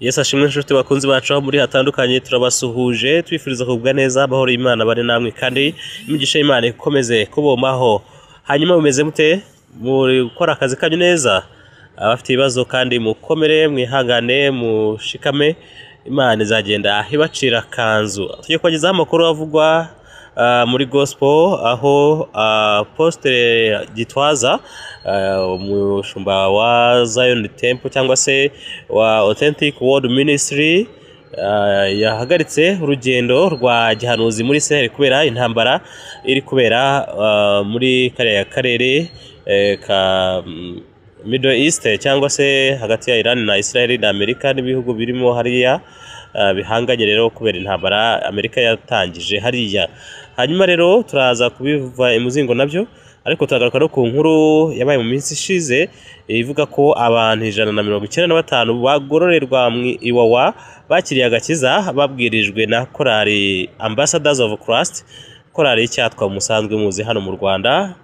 Yesu ashimwe, inshuti bakunzi bacu aho muri hatandukanye, turabasuhuje twifuriza kugubwa neza, amahoro y'Imana bane namwe kandi imigisha y'Imana ikomeze kubomaho. Hanyuma mumeze mute? Muri gukora akazi kanyu neza? Abafite ibibazo kandi mukomere, mwihangane, mushikame, Imana izagenda ibacira akanzu. Tugiye kubagezaho amakuru avugwa muri gospel, aho Apostle Gitwaza, umushumba wa Zion Temple cyangwa se wa Authentic World Ministry, yahagaritse urugendo rwa gihanuzi muri Israel kubera intambara iri kubera muri kariya karere ka Middle East, cyangwa se hagati ya Iran na Israel na Amerika n'ibihugu birimo hariya bihanganye rero kubera intambara Amerika yatangije hariya. Hanyuma rero turaza kubiva imuzingo nabyo, ariko turagaruka no ku nkuru yabaye mu minsi ishize ivuga ko abantu 195 bagororerwa mu Iwawa bakiriye agakiza babwirijwe na korali Ambassadors of Christ, korali y'icyatwa musanzwe muzi hano mu Rwanda,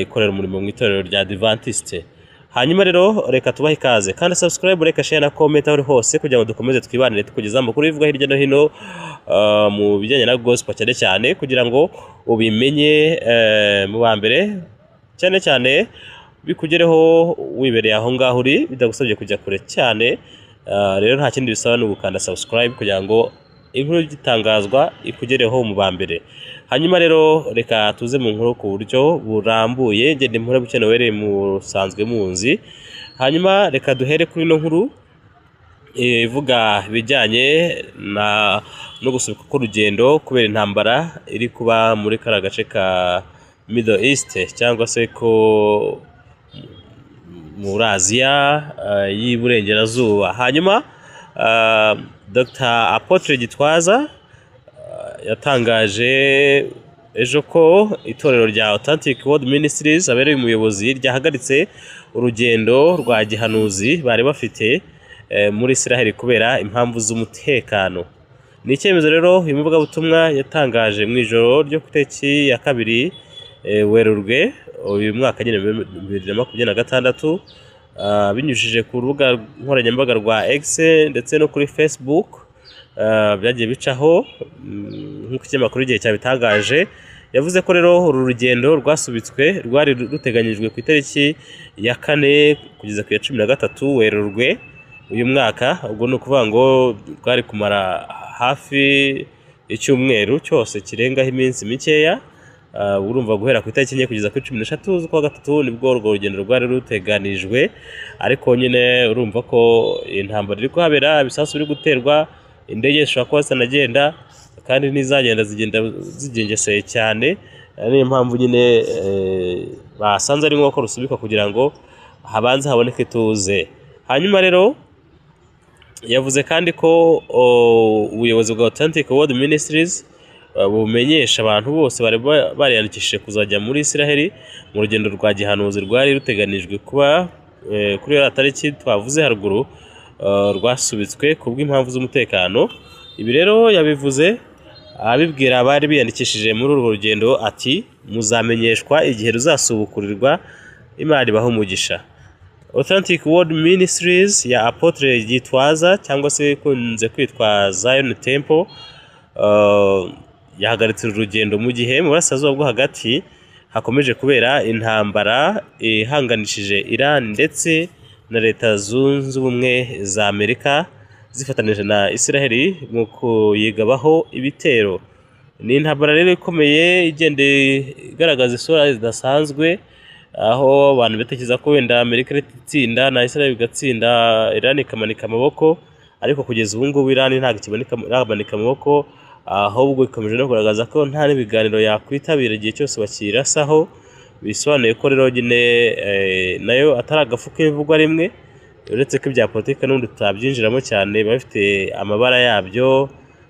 ikorera umurimo mu itorero rya Adventiste. Hanyuma rero reka tubahe ikaze kandi subscribe, reka share na comment aho uri hose kugira ngo dukomeze twibanire, tukugezaho amakuru bivuga hirya no hino mu bijyanye na gospel cyane cyane, kugira ngo ubimenye mu ba mbere, cyane cyane bikugereho wibereye aho ngaho uri, bitagusabye kujya kure cyane. Rero nta kindi bisaba, ni ugukanda subscribe kugira ngo inkuru igitangazwa ikugereho mu ba mbere. Hanyuma rero reka tuze mu nkuru ku buryo burambuye. Ngende mpore bukenewe musanzwe munzi. Hanyuma reka duhere kuri ino nkuru ivuga ibijyanye na no gusubika k'urugendo kubera intambara iri kuba muri kariya gace ka Middle East, cyangwa se ko muri Aziya y'Iburengerazuba. Hanyuma Dr Apotre Gitwaza yatangaje ejo ko itorero rya Authentic World Ministries abereye umuyobozi ryahagaritse urugendo rwa gihanuzi bari bafite muri Israel kubera impamvu z'umutekano. Ni icyemezo rero uyu muvugabutumwa yatangaje mu ijoro ryo ku itariki ya 2 Werurwe uyu mwaka nyine 2026, binyujije ku rubuga nkoranyambaga rwa X ndetse no kuri Facebook byagiye bicaho, nk'uko ikinyamakuru Igihe cyabitangaje. Yavuze ko rero uru rugendo rwasubitswe rwari ruteganyijwe ku itariki ya 4 kugeza ku ya 13 Werurwe uyu mwaka. Ubwo ni ukuvuga ngo rwari kumara hafi icyumweru cyose kirengaho iminsi mikeya. Urumva guhera ku itariki 4 kugeza kuri 13 z'ukwa gatatu nibwo urwo rugendo rwari ruteganijwe. Ariko nyine urumva ko intambara iri kuhabera, ibisasu biri guterwa, indege zishobora kuba zitanagenda, kandi n'izagenda zigenda zigengeseye cyane. Niyo mpamvu nyine basanze ari ngombwa ko rusubikwa kugira ngo habanze haboneke ituze. Hanyuma rero yavuze kandi ko ubuyobozi bwa Authentic World Ministries bumenyesha abantu bose bari bariyandikishije kuzajya muri Israel mu rugendo rwa gihanuzi rwari ruteganijwe kuba kuri ya tariki twavuze haruguru, rwasubitswe ku bw'impamvu z'umutekano. Ibi rero yabivuze abibwira abari biyandikishije muri urwo rugendo, ati: "Muzamenyeshwa igihe ruzasubukurirwa, Imana ibahe umugisha." Authentic World Ministries ya Apotre Gitwaza, cyangwa se ikunze kwitwa Zion Temple, yahagaritse uru rugendo mu gihe mu burasirazuba bwo hagati hakomeje kubera intambara ihanganishije Iran ndetse na Leta Zunze Ubumwe za Amerika zifatanije na Israel mu kuyigabaho ibitero. Ni intambara rero ikomeye igenda igaragaza isura zidasanzwe, aho abantu batekereza ko wenda Amerika irahita itsinda na Israel igatsinda, Iran ikamanika amaboko. Ariko kugeza ubu ngubu Iran ntabwo iramanika amaboko, ahubwo ikomeje no kugaragaza ko nta n'ibiganiro yakwitabira igihe cyose bakirasaho. Bisobanuye ko rero nyine nayo atari agafu k'imvugwa rimwe, uretse ko ibya politiki n'ubundi tutabyinjiramo cyane, biba bifite amabara yabyo.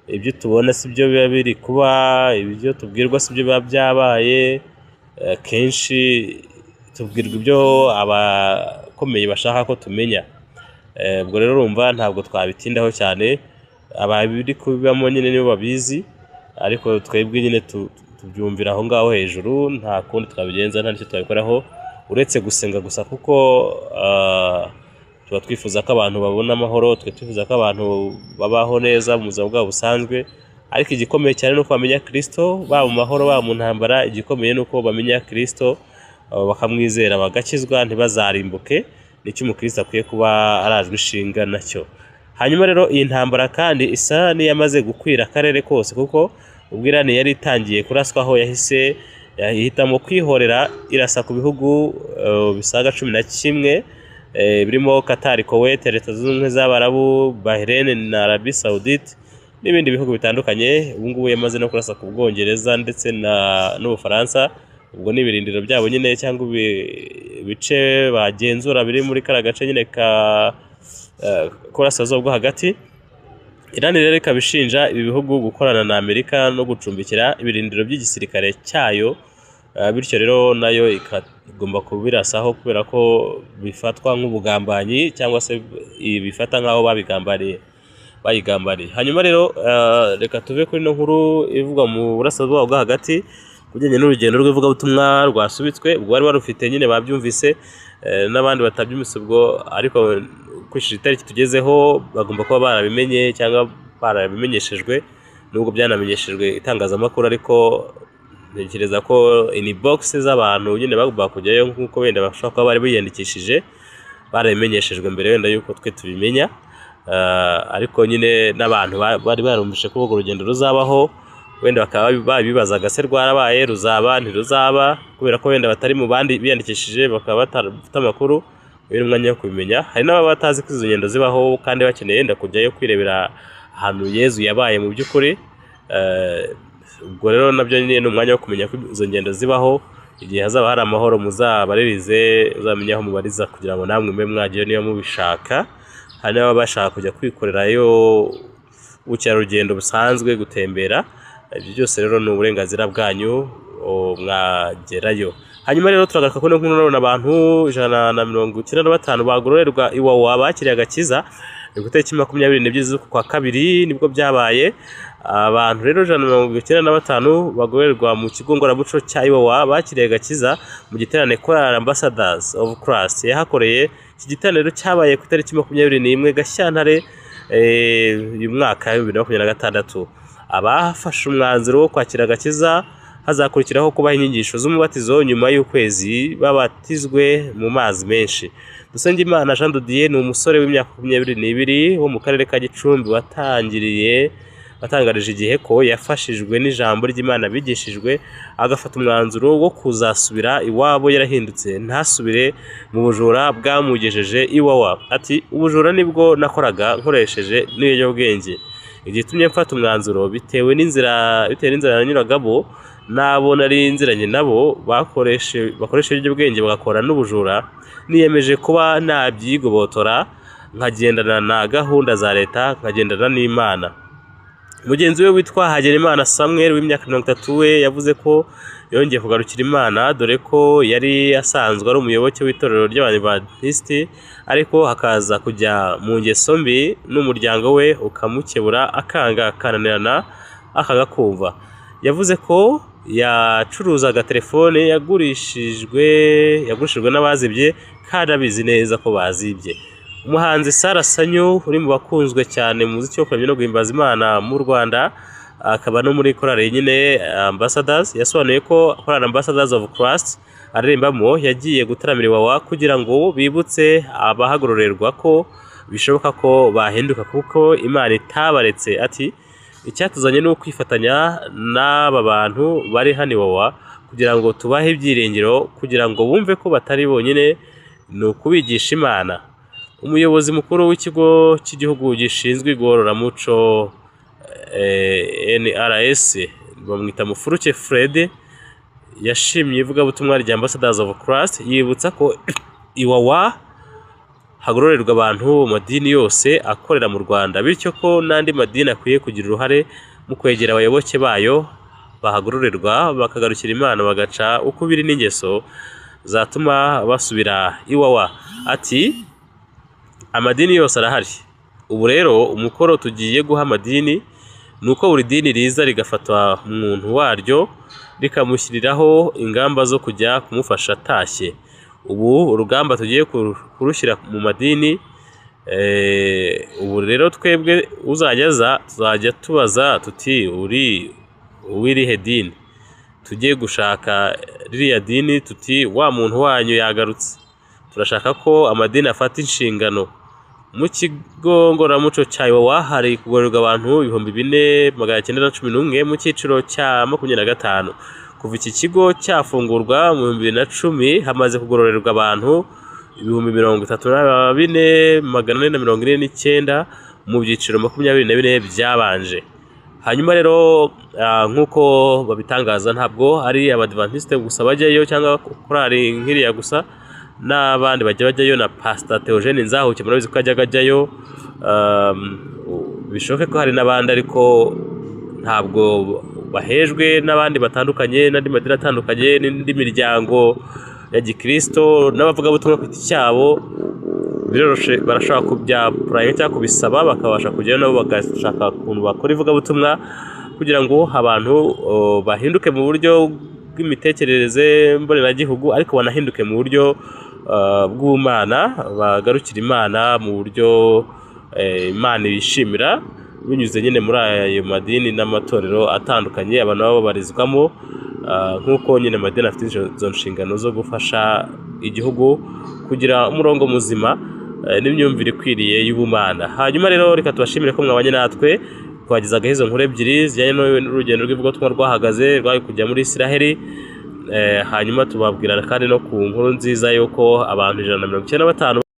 Ibyo tubona si byo biba biri kuba, ibyo tubwirwa si byo biba byabaye. Kenshi tubwirwa ibyo abakomeye bashaka ko tumenya. Ubwo rero urumva ntabwo twabitindaho cyane, ababiri kubibamo nyine nibo babizi, ariko twebwe nyine tubyumvira aho ngaho hejuru. Nta kundi twabigenza, nta n'icyo twabikoraho uretse gusenga gusa, kuko Tuba twifuza ko abantu babona amahoro, twe twifuza ko abantu babaho neza mu buzima bwabo busanzwe, ariko igikomeye cyane ni uko bamenya Kristo, baba mu mahoro, baba mu ntambara. Igikomeye ni uko bamenya Kristo, bakamwizera, bagakizwa, ntibazarimbuke. Nicyo umukristo akwiye kuba arajwe ishinga nacyo. Hanyuma rero iyi ntambara kandi isa n'iyamaze gukwira akarere kose, kuko ubwo Irani yari itangiye kuraswaho yahise ihitamo kwihorera, irasa ku bihugu bisaga 11, birimo Qatar, Kuwait, Leta Zunze Ubumwe z'Abarabu, Bahrain na Arabie Saoudite n'ibindi bihugu bitandukanye. Ubu ngubu yamaze no kurasa ku Bwongereza ndetse n'Ubufaransa. Ubwo ni ibirindiro byabo nyine, cyangwa ibice bagenzura biri muri kariya gace nyine ka k'Uburasirazuba bwo Hagati. Iran rero ikaba ishinja ibi bihugu gukorana na Amerika no gucumbikira ibirindiro by'igisirikare cyayo, bityo rero nayo ikagomba kubirasaho kubera ko bifatwa nk'ubugambanyi, cyangwa se bifata nk'aho babigambaniye, bayigambaniye. Hanyuma rero reka tuve kuri ino nkuru ivugwa mu Burasirazuba bwo Hagati ku bijyanye n'urugendo rw'ivugabutumwa rwasubitswe. Ubwo bari barufite nyine babyumvise, n'abandi batabyumvise ubwo, ariko ukurikije itariki tugezeho bagomba kuba barabimenye cyangwa barabimenyeshejwe, nubwo byanamenyeshejwe itangazamakuru, ariko ntekereza ko inbox z'abantu nyine bagomba kujyayo, nk'uko wenda bashobora kuba bari biyandikishije, barabimenyeshejwe mbere wenda yuko twe tubimenya. Ariko nyine n'abantu bari barumvise ko urwo rugendo ruzabaho, wenda bakaba babibazaga: se rwarabaye, ruzaba, ntiruzaba? Kubera ko wenda batari mu bandi biyandikishije, bakaba batafite amakuru. Uyu ni umwanya wo kubimenya. Hari n'ababa batazi ko izo ngendo zibaho kandi bakeneye yenda kujyayo kwirebera ahantu Yezu yabaye mu by'ukuri. Ubwo rero nabyo nyine ni umwanya wo kumenya ko izo ngendo zibaho. Igihe hazaba hari amahoro muzabaririze, uzamenye aho mubariza kugira ngo namwe mube mwagiyeyo niba mubishaka. Hari n'ababa bashaka kujya kwikorerayo ubukerarugendo busanzwe, gutembera. Ibyo byose rero ni uburenganzira bwanyu, mwagerayo. Hanyuma rero turagaruka kuri ino nkuru. None abantu 195 bagororerwa Iwawa bakiriye agakiza. Ni ku itariki 22 z'uku kwa kabiri nibwo byabaye. Abantu rero 195 bagororerwa mu kigo ngororamuco cya Iwawa bakiriye agakiza mu giterane Korali Ambassadors of Christ yahakoreye. Iki giterane rero cyabaye ku itariki 21 Gashyantare, uyu mwaka wa 2026. Abafashe umwanzuro wo kwakira agakiza hazakurikiraho kubaha inyigisho z'umubatizo nyuma y'ukwezi babatizwe mu mazi menshi. Dusengimana Jean de Dieu ni umusore w'imyaka 22 wo mu karere ka Gicumbi watangiriye watangarije Igihe ko yafashijwe n'ijambo ry'Imana bigishijwe, agafata umwanzuro wo kuzasubira iwabo yarahindutse, ntasubire mu bujura bwamugejeje Iwawa. Ati: "Ubujura nibwo nakoraga nkoresheje n'ibiyobyabwenge. Igitumye mfata umwanzuro bitewe n'inzira nanyuragamo n'abo nari nziranye nabo bakoresha ibiyobyabwenge, bagakora n'ubujura. Niyemeje kuba nabyigobotora, nkagendana na gahunda za leta, nkagendana n'Imana." Mugenzi we witwa Hagenimana Samuel w'imyaka 30 we yavuze ko yongeye kugarukira Imana, dore ko yari asanzwe ari umuyoboke w'itorero ry'Abadiventisiti, ariko akaza kujya mu ngeso mbi n'umuryango we ukamukebura akanga, akananirana, akanga kumva. Yavuze ko yacuruzaga telefone yagurishijwe n'abazibye kandi abizi neza ko bazibye. Umuhanzi Sara Sanyu uri mu bakunzwe cyane mu muziki wo kuramya no guhimbaza Imana mu Rwanda, akaba no muri korali nyine Ambassadors, yasobanuye ko korali Ambassadors of Christ aririmbamo yagiye gutaramira Iwawa kugira ngo bibutse abahagororerwa ko bishoboka ko bahinduka kuko Imana itabaretse. Ati: "Icyatuzanye ni ukwifatanya n'aba bantu bari hano Iwawa kugira ngo tubahe ibyiringiro, kugira ngo bumve ko batari bonyine, ni ukubigisha Imana." Umuyobozi mukuru w'ikigo cy'igihugu gishinzwe igororamuco, NRS, bamwita Mufuruke Fred, yashimye ivugabutumwa rya Ambassadors of Christ, yibutsa ko Iwawa hagororerwa abantu mu madini yose akorera mu Rwanda, bityo ko n'andi madini akwiye kugira uruhare mu kwegera abayoboke bayo bahagororerwa, bakagarukira Imana, bagaca ukubiri n'ingeso zatuma basubira Iwawa. Ati: "Amadini yose arahari. Ubu rero umukoro tugiye guha amadini ni uko buri dini riza rigafata umuntu waryo, rikamushyiriraho ingamba zo kujya kumufasha atashye. Ubu urugamba tugiye kurushyira mu madini." Ubu rero twebwe uzajya aza tuzajya tubaza tuti: "Uri uw'irihe dini?" Tujye gushaka ririya dini, tuti: "Wa muntu wanyu yagarutse." Turashaka ko amadini afata inshingano. Mu kigo ngororamuco cya Iwawa hari kugororerwa abantu 4911 mu cyiciro cya 25. Kuva iki kigo cyafungurwa mu 2010, hamaze kugororerwa abantu 34,449 mu byiciro 24 byabanje. Hanyuma rero, nk'uko babitangaza, ntabwo ari Abadivantisite gusa bajyayo cyangwa korali nk'iriya gusa, n'abandi bajya bajyayo, na Pasita Theogene Nzahuke murabizi ko yajyaga ajyayo. Bishoboke ko hari n'abandi, ariko ntabwo bahejwe n'abandi batandukanye n'andi madini atandukanye n'indi miryango ya gikirisito n'abavugabutumwa ku giti cyabo. Biroroshe, barashobora kubyapurayinga cyangwa kubisaba, bakabasha kujyayo nabo bagashaka ukuntu bakora ivugabutumwa kugira ngo abantu bahinduke mu buryo bw'imitekerereze mboneragihugu, ariko banahinduke mu buryo bw'ubumana, bagarukira Imana mu buryo Imana yishimira, binyuze nyine muri ayo madini n'amatorero atandukanye abantu baba babarizwamo, nk'uko nyine amadini afite izo nshingano zo gufasha igihugu kugira umurongo muzima n'imyumvire ikwiriye y'ubumana. Hanyuma rero reka tubashimire ko mwabanye natwe, twagezagaho izo nkuru ebyiri zijyanye n'urugendo rw'ivugabutumwa rwahagaze rwari kujya muri Isiraheli. Hanyuma tubabwira kandi no ku nkuru nziza y'uko abantu 195